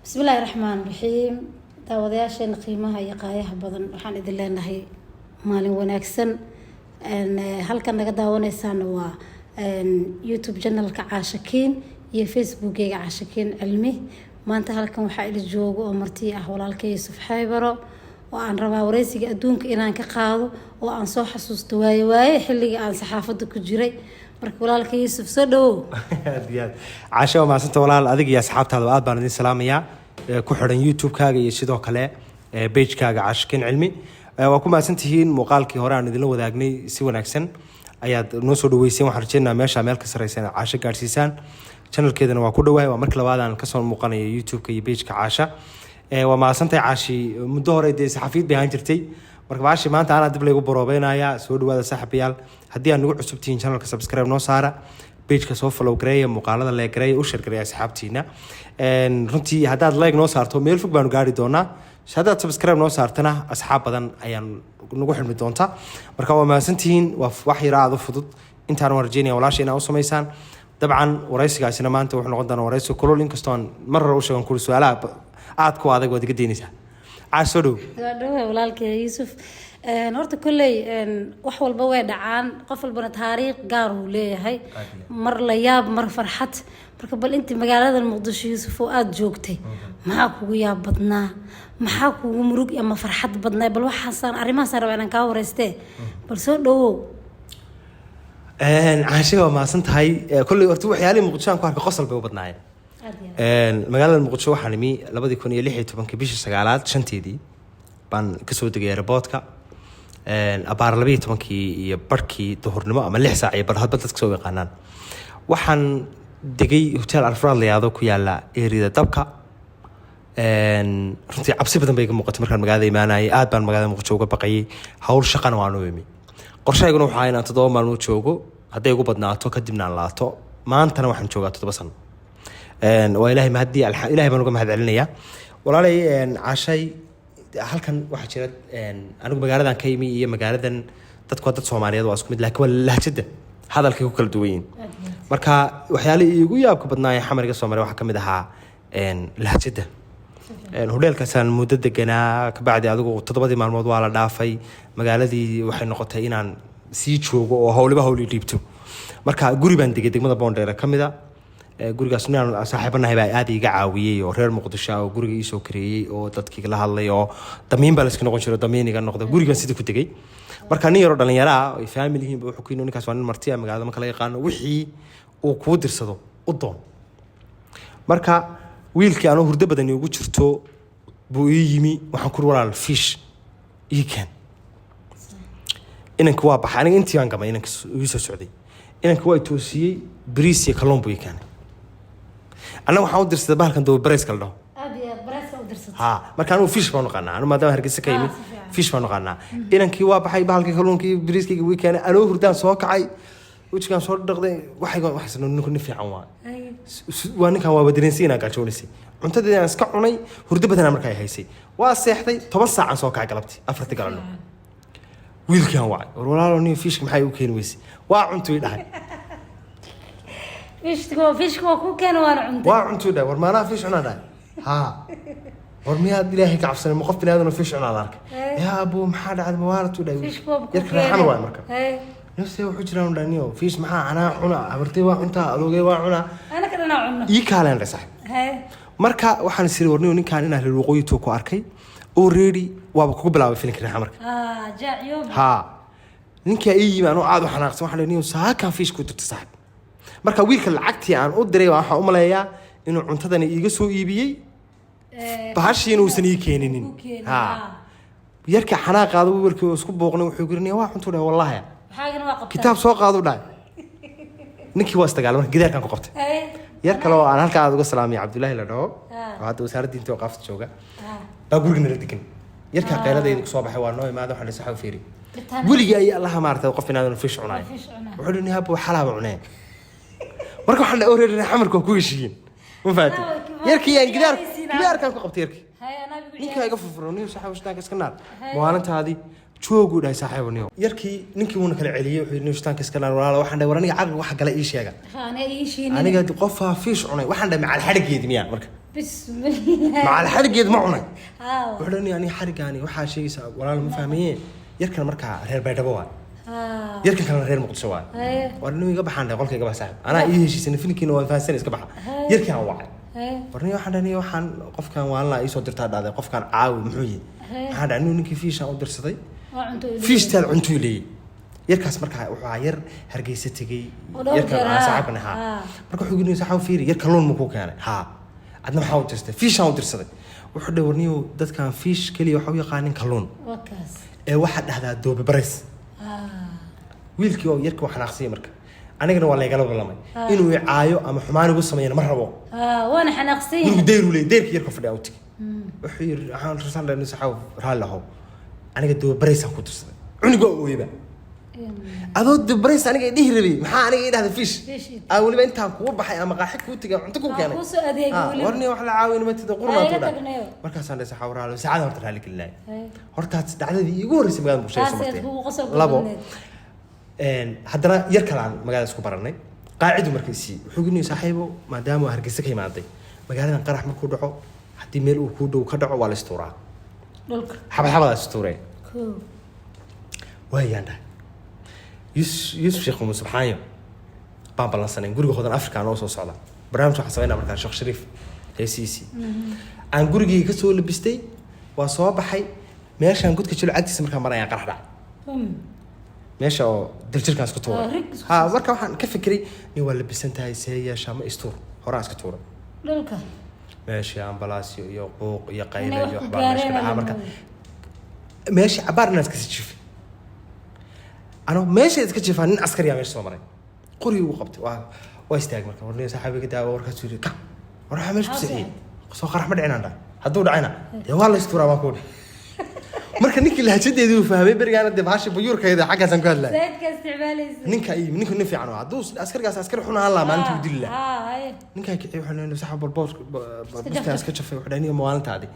Bismillaahi raxmaan raxiim. Daawadayaasheena qiimaha iyo qaayaha badan, waxaan idin leenahay maalin wanaagsan. Halkan naga daawanaysaana waa YouTube channelka Caashakiin iyo Facebookeyga Caashakiin Cilmi. Maanta halkan waxaa ila joogo oo marti ah walaalka Yuusuf Xaybaro, oo aan rabaa wareysiga adduunka inaan ka qaado oo aan soo xasuusto waaye waaye xilligii aan saxaafadda ku jiray. Marka walaalka Yuusuf, soo dhawow. Aad iyo aad, Caasha, waa mahadsanta walaal. Adiga iyo asxaabtaada aad baan idin salaamayaa ku xidhan YouTube-kaaga iyo sidoo kale pagekaaga Caashakiin Cilmi. Waa ku mahadsantihiin muuqaalkii hore aan idinla wadaagnay. Si wanaagsan ayaad noo soo dhaweyseen. Waxaan rajeynaa meesha meel ka sarreysa inaad Caasho gaadhsiisaan. Channelkeedana waa ku dhawahay. Waa markii labaad aan kasoo muuqanayo YouTube-ka iyo pageka Caasha. Waa mahadsantahay Caashi. Muddo hore dee saxaafiyad bay ahaan jirtay, marka baashi maanta anaa dib laygu boroobeynaya. Soo dhawaada saaxiibayaal. Haddii aad nagu cusub tihiin channelka, subscribe noo saara, pageka soo follow gareeya, muuqaalada like gareeya, u share gareeya asxaabtiina. Runtii haddaad like noo saarto, meel fog baanu gaari doonaa. Haddaad subscribe noo saartana, asxaab badan ayaan nagu xidhmi doonta. Marka waa mahadsantihiin. Waa wax yara aada u fudud intaan waan rajeynaya walaasha inaa u samaysaan. Dabcan waraysigaasina maanta wuxuu noqon doonaa waraysi kulul, inkastoo aan mar hore u sheegan kuri su-aalaha aad ku adag waad iga daynaysaa. Caas, soo dhow. Waa dhawahay walaalkay Yuusuf. Horta kolley wax walba way dhacaan, qof walbana taariikh gaar uu leeyahay, mar la yaab, mar farxad. Marka bal intii magaalada Muqdisho, Yuusuf, oo aada joogtay, maxaa kugu yaab badnaa? Maxaa kugu murug ama farxad badnaa? Bal waxaasaan arrimahaasaan rabaa inaan kaa wareystee. Bal soo dhawow. Caashiga, waa mahadsan tahay. Kolley horta waxyaalihii Muqdisho aan ku arkay qosol bay u badnaayeen. Aad iyo aad. Magaalada Muqdisho waxaan imi 2016-kii, bishii sagaalaad shanteedii baan kasoo degay airportka abaar 12-kii iyo barhkii duhurnimo ama 6 saac iyo bar, hadba dadka soo yaqaanaan. Waxaan degay hotel Alfraad la yiraahdo, ku yaala erida Dabka. Runtii cabsi badan bay iga muuqatay markaan magaalada imaanayay. Aad baan magaalada Muqdisho uga baqayay. Hawl shaqana waan u imi. Qorshahayguna waxaa inaan 7 maalmood joogo hadday ugu badnaato, kadibna aan laato. Maantana waxaan joogaa 7 sano. Waa Ilaahay mahadii, Ilahay baan uga mahad celinayaa. Walaalay Caashay, halkan waxaa jira anigu magaaladan ka imi iyo magaaladan dadku waa dad Soomaaliyeed, waa isku mid, laakiin waa lahjada hadalkay ku kala duwan yihiin. Marka waxyaalihii iigu yaabka badnaa ee xamariga Soomaaliya waxaa ka mid ahaa lahjada. Hodheelkaasaan muddo deganaa. Kabacdi adigu 7-dii maalmood waa la dhaafay. Magaaladii waxay noqotay inaan sii joogo oo howliba howli dhiibto. Marka guri baan degay degmada Boondheere ka mid a. Gurigaas ninaan saaxiibanahay baa aad iiga caawiyey oo reer Muqdisho ah, oo guriga iisoo kareeyey oo dadkii la hadlay, oo damiin baa layska noqon jiro, damiin iga noqda. Gurigan sidii ku degay. Marka nin yaroo dhalinyaro ah ay family yihiin ba wuxuu ku yidhi, "Ninkaas waa nin marti ah, magaalada ma kala yaqaano, wixii uu kuu dirsado u doon." Marka wiilkii anuu hurdo badan iigu jirto buu ii yimi. Waxaan kuri, "Walaal, fish ii keen." Inanki waa baxay, aniga intii baan gamay. Inanka ii soo socday, inanki waa i toosiyey. Bariis iyo kalluun buu ii keenay. Annaga waxaan u dirsaday bahalkan daba bareyska la dhaho. Aad iyo aad, bareeska u dirsatay. Ha, marka anigu fish baan naqaanaa anu, maadaama Hargeysa ka yimid. Ah, si fiican. Fish baan naqaanaa. Inankii waa baxay, bahalkii kalluunkii bariiskayga wii keenay. Anoo hurdaan soo kacay, wejigaan soo dhaqday. Waxayga waxaas, ninku nin fiican waa. Waa ninkan, waa dareensi inaan gaajoonaysay. Cuntadeedii aan iska cunay, hurdo badanaa markaa ay haysay, waa seexday. 10 saacaan soo kacay galabtii, 4-tii galabnimo. Wiilkaan wacay, "War walaalo, nin fishka maxay u keeni weysay?" "Waa cuntu," i dhahay. Fishka waa ku keena, waana cuntay. "Waa cuntu," i dhahay. "War maanaha fish cunaa?" dhahay. "Haa." "War miyaad Ilaahay ka cabsanay? Ma qof bini aadan oo fish cunaa la arkay? Yaa abo, maxaa dhacday? Mawaalatu," dhahay. Fishka waa ku Yarka reexan waay. Marka nafse wuxuu jiraan dhaniyo, fish maxaa anaa cuna? Habartay waa cuntaa, adoogay waa cunaa. Anaka dhanaa cunno. Ii kaaleen dhe saaxib. Marka waxaan isiri, warniyo, ninkaan inaan reer waqooyi ku arkay already, waaba kugu bilaabay filinka reexa marka. Ah, jaacyo. Haa, ninkaa ii yimi anoo aad u xanaaqsan. Waxaan niyo saakan fish ku dirtay saaxib. Marka wiilka lacagtii aan u diray waxaan u maleeyaa inuu cuntadani iiga soo iibiyey, bahashiina uusan ii keeninin. Kuu keenin, ha. Yarka xanaaqaada wiilkii oo isku booqnay, wuxuu yiri, "Niyo, waa cuntu," dhahay, "wallaahi." Waxaagana waa qabtaa. "Kitaab soo qaadu," dhahay. Ninkii waa isdagaalay. Marka gidaarkan ku qabtay. Yar kale oo aan halkaa aad uga salaamay, Cabdullaahi la dhaho, oo hadda wasaaradda diinta oo qaafta jooga, baa guriga nala degan. Yarkaa qayladayda kusoo baxay, waa noo imaada. Waxaan saxa fiiri, weligii ay Allaha maaragtay qof inaadan fish cunaay. Fish cunaa. Wuxuu dhihi, "Habo xalaaba cunee." Marka waxaan dhahay, already xamarka waa ku heshiiyeen, ma fahanti? Yarkii aan gidaar gidaarkaan ku qabtay yarkii. Haye, anaa igu Ninkaa iga furfuro, "Niyo saaxiib, shitaanka iska naar, maalintaadii jooguu," dhahay saaxiibo. Niyo yarkii ninkii wuuna kala celiyey. Wuxuu yidhi, "Niyo shitaanka iska naar, walaala." Waxaan dhahay, "War aniga caqli waxa gala ii sheega." Aniga ii shiinin. Aniga qofaa fish cunay, waxaan dhahay, macal xadhigeedi miyaa marka? Bismillah. Macal xarigeed ma cunay. Haa. Wuxuu dhan yani xarigaani waxaa sheegaysaa walaal ma fahmaye. Yarkan markaa reer Baydhabo waay, yarkan kalena reer Muqdisho waay. War nin iga baxaan dhahay, qolka iga bax saaxib, anaa ii heshiisanay, filinkiina waan fahansanay, iska baxa. Yarkii aan wacay. War nin waxaan dhahay, waxaan qofkan waalna ii soo dirtaa dhahday, qofkan caawi muxuu yihi? Waxaan dhahay nin ninkii fiishaan u dirsaday. Waa cunto u. Fiishtaad cuntuu leeyay. Yarkaas markaa wuxuu ahaa yar Hargeysa tegey. Oo dhowr yarkan jeer, aan saaxiibkan ahaa. Marka wuxuu yidhi, saaxiib fiiri, yar kalluun ma kuu keenay? Haa. Adna maxaa u dirtay? Fiishaan u dirsaday. Wuxuu dhahay, warniyow dadkan fiish keliya waxa u yaqaanin kalluun. Waa kaas. Ee waxaad dhahdaa doobe barays. Wiilkii oo yarkii waa xanaaqsiyay. Marka anigana waa laygala ballamay inuu i caayo ama xumaan igu sameeyana ma rabo. Waana xanaaqsan gurigu yahay. Deyru leeyay, deyrkii yarka fadhiya u tegey. Wuxuu yidhi, waxaan rasaan dhahay, saxaaw raalli ahow, aniga doobe baraysaan ku dirsaday. Cunuga waa ooyaba, adoo doobe barays aniga i dhihi rabay, maxaa aniga i dhahda fish? Fish. Aa weliba intaan kugu baxay ama qaaxi kuu tegay, cunto kuu keenay. Kuu soo adeegay weliba. Warni wax la caawin matida. Iga qurnaatu dha tagnayo. Markaasaan dhahay, saxaaw raalli, saacada horta raalli gelinaayo. Hortaas dhacdadii iigu horreysay magaalada Muqdisho ay soo Taas martay. kugu qosolka Labo. badneed. Haddana yar kale aan magaalada isku baranay, qaacidu markay sii wuxuu gini, saaxiibo, maadaama uu Hargeysa ka imaaday, magaaladan qarax markuu dhaco, haddii meel uu kuu dhow ka dhaco, waa la istuuraa. Dhulka. Xabad xabadaa istuuree. Koo. Waayaan dhahay, Yuusuf, Yuusuf Sheekh Muuse Subxaanyo baan ballansanayn guriga Hodan Africa noo soo socda barnaamij waxaan samaynaa. Markaa Sheekh Shariif heesiisii aan gurigii ka soo labistay, waa soo baxay. Meeshaan godka jilo agtiisa markaan marayaan qarax dhacay. Meesha oo daljirkaan isku tuuray. Oo, rig isku. Ha, marka waxaan ka fikiray, nin waa labisan tahay, see yeeshaa, ma istuur horaan iska tuuray. Dhulka. Meeshii ambalaasyo iyo quuq iyo qayle Inay wax iyo ku waxbaa meesha ka gaareen dhacaa. ama Marka meeshii cabaar inaan iska sii jifay, anoo meesha iska jifaa, nin askariyaa meesha soo maray, qorigii ugu qabtay, waa istaagay. Marka warniyo saaxiibiga daawo, warkaasuu yidhi, kac, war waxaa meesha ku seexiyey soo qarax ma dhicin? Aan dhahay, hadduu dhacayna dee waa la istuuraa baan ku dhi. Marka ninkii lahajadeedii uu fahmay berigaana, dee bahasha bayuurkayda xaggaasaan ku hadlaya. Zaidka isticmaalaysa. Ninka iyo ninku nin fiican oo hadduu askarigaas askari xun ahaan lahaa, maalintii uu dili lahaa. Haa, haye. Ninkaa kiciy, wuxuu leeyahay, saxa balboos bustaan iska jafay. Wuxuu dhahay, niga maalintaadi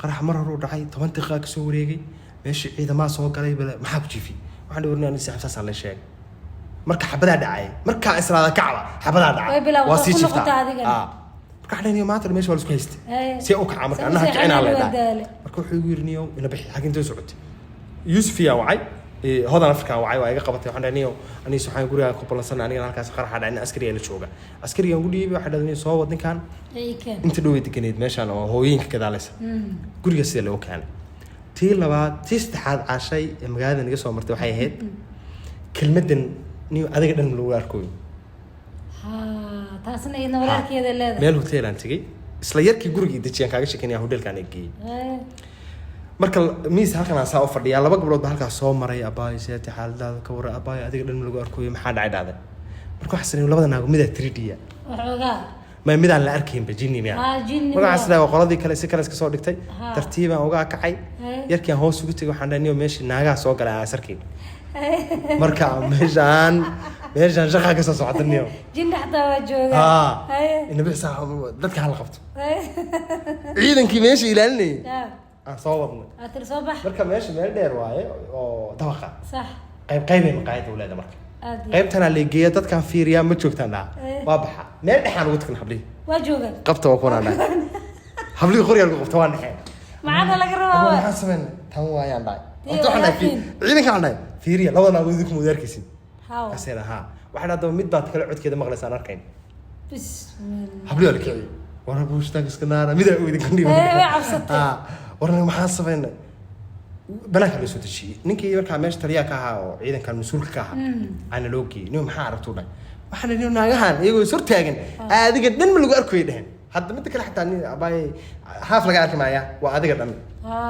qarax mar hore u dhacay, 10 daqiiqa ka soo wareegay, meeshii ciidamaha soo galay, bale maxaa ku jiifiyey? Waxaan dhihi, warni saaxiib, saasaa la sheegay. Marka xabadaa dhacay, markaa islaada kacba xabadaa dhacay. Way bilowday, waa sii ku jiftaa. noqotay adigana. Marka waxaan dhahay, maanta meesha waa la isku haystay. See u kacaa marka See u annaha kicinaa seexanaa la waa dhahay. daale. Marka wuxuu igu yidhi, niyow ina bixi, xag intee socotay? Yuusuf yaa wacay, Hodan Afrika wacay, waa iga qabatay. Waxaan dhahay, niyow aniis waxaan guriga ku ballansanay, anigana halkaas qaraxa dhacay, nin askari la jooga, askarigaan ku dhiibay. Waxay dhahay, niyow soo wad ninkan. Ay, keen. Inta dhow ay deganeyd meeshaan oo hooyooyinka gadaalaysa guriga sida loo keenay. Tii labaad, tii saddexaad caashay ee magaalada naga soo martay waxay ahayd kelmaddan, niyow adiga dhan lagu arkoyo. Haa, taasna iyadna walaalkeeda leedahay. Meel hotel aan tegey, isla yarkii gurigii dejiyaan kaaga sheekeynaya, hotelkaan geeyey. Marka miis halkan aan saa u fadhiyaa, laba gabdhood baa halkaas soo maray. Abaayo, seeti xaaladaada ka warra? Abaayo, adiga dhan lagu arkoyo, maxaa dhacay dhacday? Marka waxaa sanay labada naago midaa 3D-ya. Waxoogaa. Ma midaan la arkaynba jinni miya? Haa, jinni. Marka waxaa sidaa qoladii kale si kale iska soo dhigtay. Tartiibaan uga kacay. Yarkii aan hoos ugu tegay, waxaan dhahay, niyo meeshii naagaha soo galay aan isarkayn, marka meeshaan shaqaa ka soo socota niyo. Jinni xataa waa joogaa. Haa. Inabi dadka hala qabto. Ciidankii meesha ilaalinayay aan soo wadnay. Aa tiri soo bax. Marka meesha meel dheer waaye oo dabaqa. Qayb qaybay maqaayadda u leedahay marka. Aad iyo. Qaybtanaa leegeeya, dadkaan fiiriyaa, ma joogtaan dhaha. Waa baxa, meel dhexaan ugu tagna hablihii. Waa joogaan. Qabta waa kuwanaan dhahay, hablihii qoryaa lagu qabta, waa dhexeen. Maxaana laga rabaa waa? Maxaan sameynay? Tan waayaan dhahay. Dee, Horta waxaan dhahay walaakiin. Ciidanka waxaan dhahay, fiiriya labada naagood, idinku ma arkaysin. Hawa. Kaasay dhaha haa. Waxaan haddaba mid baad kale codkeeda maqlaysaan arkayn. Bismillah. Hablihii waa la kiciyey, war buushtaanka iska naara, midaa u idinku dhiiban. Way cabsatay. Haa, warna maxaan sameynay? Banaanka loo soo dejiyey ninkii markaa meesha taliyaha ka ahaa oo ciidankan mas-uulka ka ahaa aana loo geeyey. Nin maxaa aragtuu dhahay? Waxaan idhi, naagahan iyagoo is hortaagan adiga dhan ma lagu arkoy dheheen. Hadda midda kale xataa nin abaay haaf laga arki maaya, waa adiga dhan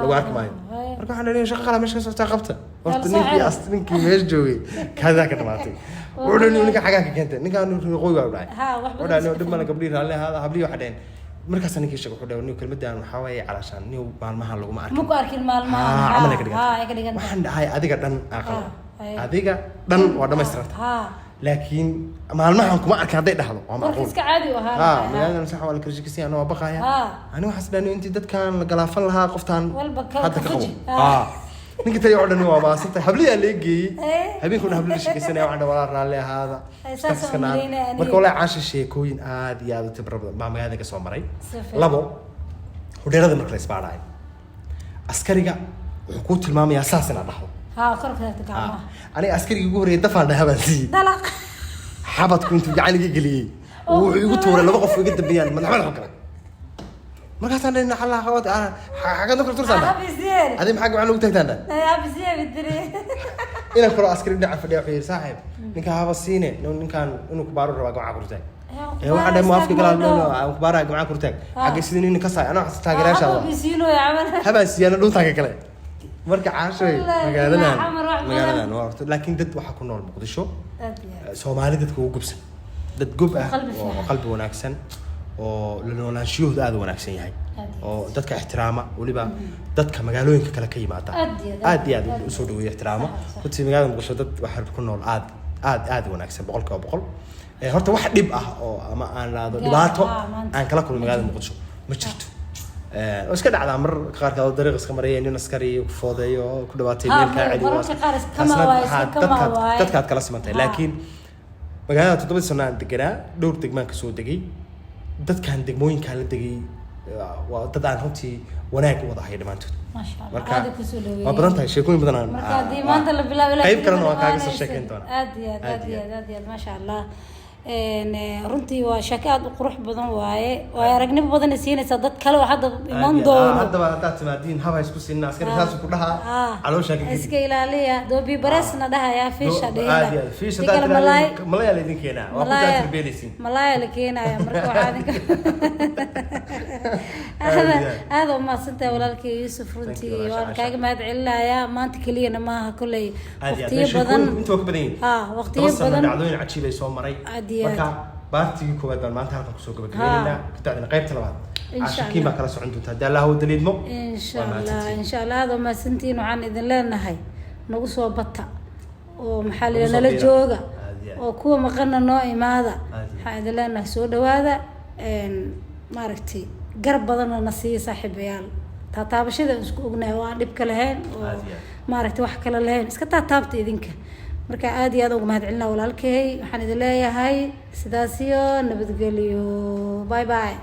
lagu arki maayo. Marka waxaan idhi, shaqa qalaa meesha ka socotaa, qabta horta. Waa la soo Ninkii xeray. as ninkii meesha joogay kaadaa ka dhamaatay. Wuxuu dhahay, ninka xagaa ka keentay ninkaan qoy baa u dhahay. Haa, wax Wuxuu badan dhahay, iska dhib male, gabdhihii raalli ahaada. Hablihii waxay dhaheen, markaasa ninkii sheegay, wuxuu dhahay, nin kelmaddan waxaa waaye calaashaan nin maalmahan laguma arkin. Ma ku arkin maalmahan. Haa, camal ay ka dhigan. Haa, ay ka dhigan tahay. Waxaan dhahay, adiga dhan aqal. Haa, adiga dhan waa dhamaystiranta, laakiin maalmahan kuma arkin hadday dhahdo waa Warka macquul. iska caadi u ahaa. Ha, magaalada sax waa la kala shekisay, anaa waa baqaya. Ani waxaas dhahay, intii dadkan la galaafan lahaa qoftaan Walba hadda ka ka qabo. fuji. Ha. Ninka taliya oo dhan waa maasantahay. Habliyaa lee geeyey. Eh. Habeenkuna habli la sheekaysanaya. Waxaan dhahay, walaa raalli ahaada. Ay, saas Iska aan naar. umaleynaya aniga. Marka walaahi Caasha, sheekooyin aad iyo aad u tibro badan baa magaalada ka soo maray. Si fiican. Labo, hodheerada marka la isbaadhaayo, askariga wuxuu kuu tilmaamayaa saas inaad dhahdo. Haa, kor ka taagta gacmaha. Aniga askarigii ugu horreeyay dafaan dhaha baan siiyey. Dalaq. Xabadku intuu gacaniga geliyey Oo wuxuu igu tuuray laba qof iga dambeeyaan, madax madax kale. Markaasaan dhahay, xallaa qabad xagad kala tursaan dhahay. Habisiyeen. Adi maxaa gacan ugu taagtaan dhahay? Habisiyeen bidiri. Inaan kaloo askari dhinaca fadhiya wuxuu yidhi, saaxiib, ninka haba siine, ninkaan inuu kubaaru rabaa, gacan kurtaag. Ee waxaan dhahay, muafka galaa, no no, aan kubaara, gacan kurtaag. Xagga sidii nin ka saay anaa xasa taageerayaasha Habisiino camal. Habaan siiyana dhuuntaanka kale. Marka Caashoy, Wallaahi, magaaladan xamar wax badan. Magaaladan waa horta, laakiin dad waxaa ku nool Muqdisho Aad iyo aad. Soomaali dadka ugu gubsan, dad gob ah Qalbi oo fiican. qalbi wanaagsan oo la noolaanshiyahooda aad u wanaagsan yahay Aad iyo oo dadka ixtiraama, weliba dadka magaalooyinka kale ka yimaada Aad iyo aad. aad iyo aad usoo dhaweeya, ixtiraama. Sax, sax. Runtii magaalada Muqdisho dad waxaa ku nool aad aad aad u wanaagsan, 100%. Horta wax dhib ah oo ama aan raado Gaar, dhibaato maanta. aan kala kulmay magaalada Muqdisho ma jirto. Oo iska dhacdaa mar qaarkood oo dariiq iska maraya nin askari ku foodeeyo oo ku dhawaatay Ha, meel kaa celiyo. mararka qaar iska Taasna kama waaye, iska kama waaye. Dadkaad kala simantahay. Laakiin magaalada 7dii sano aan deganaa, dhowr degmaan kasoo degay. Dadkan degmooyinkaan la degay waa dad aan runtii wanaag u wada hayo dhammaantood. Maasha Allah. Marka Aad ku soo dhaweeyay. waa badan tahay sheekooyin badan aan Marka haddii maanta la bilaabo ilaa qayb kalena waan kaaga soo dhammaanaysa. sheekeyn doonaa. Aad iyo aad, aad iyo iyo aad, aad iyo aad, maasha Allah. Runtii waa sheeko aad u qurux badan waaye, waayo aragnimo badan ay siinaysaa dad kale oo hadda iman Aad iyo aad. doono. Haddaba haddaad timaadiin, haba isku siinna askari saasuu ku dhahaa, calooshaa ka geli. Iska ilaaliya, doobi bareesna dhahaya, fiisha dhihina. Aad iyo aad. Fiish Tii haddaad kale malaay. tiraahdo, malaya laydin keenaa, waa ku Malaaya. taatirbeelaysiin. Malaaya la keenaya. Marka waxaa idinka Aad iyo aad. Aad u mahadsantahay walaalkay Yuusuf, runtii You, walaasha waan Caasha. kaaga mahad celinayaa. Maanta keliyana maaha kolley, Aad iyo aad. waqtiyo Meesha badan. inta waa ka badan yihiin. Ha, waqtiyo 7 sano badan. dhacdooyin cajiib ay soo maray. Aad iyo aad. Marka baartigii koowaad baan maanta halkan kusoo gabagabaynaynaa, kabacdina qaybta labaad Insha Caashakiin baa Allah. kala socon doonta haddii Allah u daliidmo. Insha Waa Allah. mahadsantihiin. Insha Allah, aad u mahadsantihiin. Waxaan idin leenahay nagu soo bata oo maxaa la Nagu yidhaha soo nala biira. jooga Aad iyo aad. oo kuwa maqana noo imaada. Aad iyo aad. Waxaan idin leenahay soo dhawaada. Maaragtay, garab badanna na siiya saaxiibayaal, taataabashada aan isku ognahay oo aan dhibka lahayn oo Aad iyo aad. maaragtay wax kale lahayn, iska taataabta idinka. Marka aad iyo aad uga mahad celina walaalkay. Waxaan idin leeyahay sidaas iyo nabadgelyo. Bye bye.